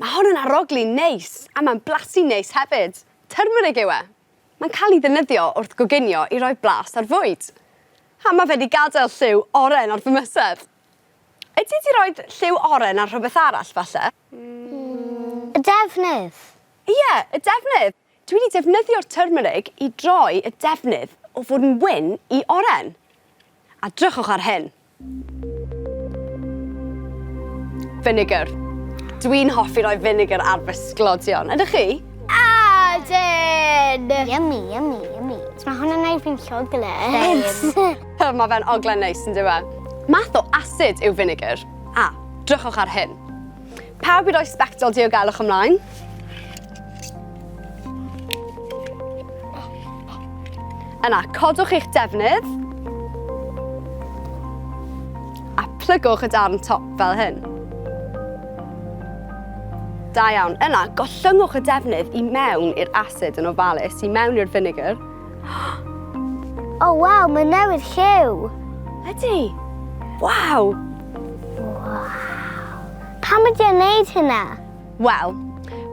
Mae hon yn arogli neis a mae'n blasu neis hefyd. Turmeric yw e. Mae'n cael ei ddefnyddio wrth goginio i roi blas ar fwyd. A mae fe 'di gadael lliw oren ar fy mysedd. Ydy 'di rhoi lliw oren ar rhywbeth arall falle? Y defnydd. Ie, y defnydd. Dwi 'di defnyddio'r turmeric i droi y defnydd o fod yn wyn i oren. A drychwch ar hyn. Vinegar. Dwi'n hoffi rhoi vinegar ar fy sglodion. Ydych chi? Ydyn! Yummy, yummy, yummy. Mae hwnna'n neud fi'n llwglyd. Mae fe'n oglau neis yn dyw e? Math o acid yw vinegar. A, drychwch ar hyn. Pawb i roi sbectol diogelwch ymlaen. Yna, codwch eich defnydd a plygwch y darn top fel hyn. Da iawn. Yna, gollyngwch y defnydd i mewn i'r acid yn ofalus, i mewn i'r vinegar. O, oh, waw, mae newydd lliw. Ydy. Waw. Waw. Pam ydy o'n neud hynna? Wel,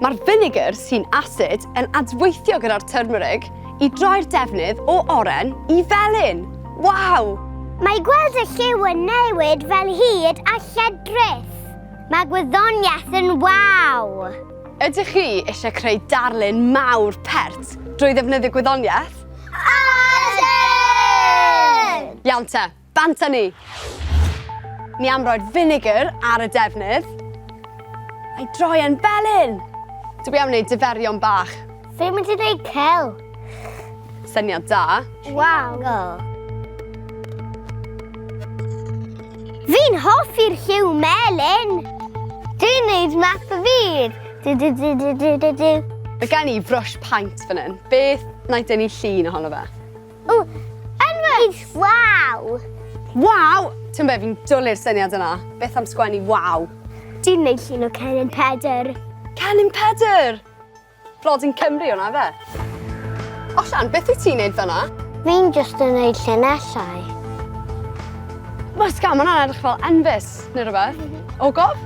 mae'r finegr sy'n asid yn adweithio gyda'r turmeric i droi'r defnydd o oren i felyn. Waw! Mae gweld y lliw yn newid fel hud a lledrith. Mae gwyddoniaeth yn waw! Ydych chi eisiau creu darlun mawr pert drwy ddefnyddio gwyddoniaeth? Ydyn! Iawn te, Bant â ni! Ni am roi'r finegr ar y defnydd a'i droi e'n felyn! Dwi am wneud diferion bach. Fi'n mynd i wneud cel. Syniad da. Waw. Fi'n hoffi'r lliw melyn. Dwi'n neud map y byd. Du du du du du du du. Mae gen i frwsh paent fan hyn. Beth wna i dynnu llun ohono fe? O, enfys! Waw! Waw! Ti'n be, fi'n dwlu'r syniad yna. Beth am sgwennu waw? Dwi'n neud llun o Cennin Pedr. Cennin Pedr! Blodyn Cymru hwnna, fe? Osian, beth wyt ti'n neud fan'na? Fi'n just yn neud llinellau. Mysga, ma' hwnna'n edrych fel enfys neu rhywbeth. Ogof?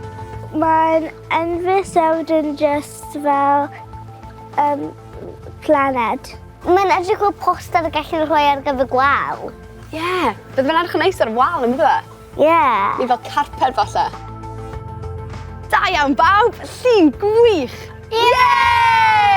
Mae'n enfys a wedyn just fel um, planed. Mae'n edrych fel poster y gellir rhoi ar gyfer gwal. Ie, yeah, bydde fe'n edrych yn neis ar y wal, yn bydde fe? Ie. Yeah. Neu fel carped falle. Da iawn bawb, llun gwych! Yay!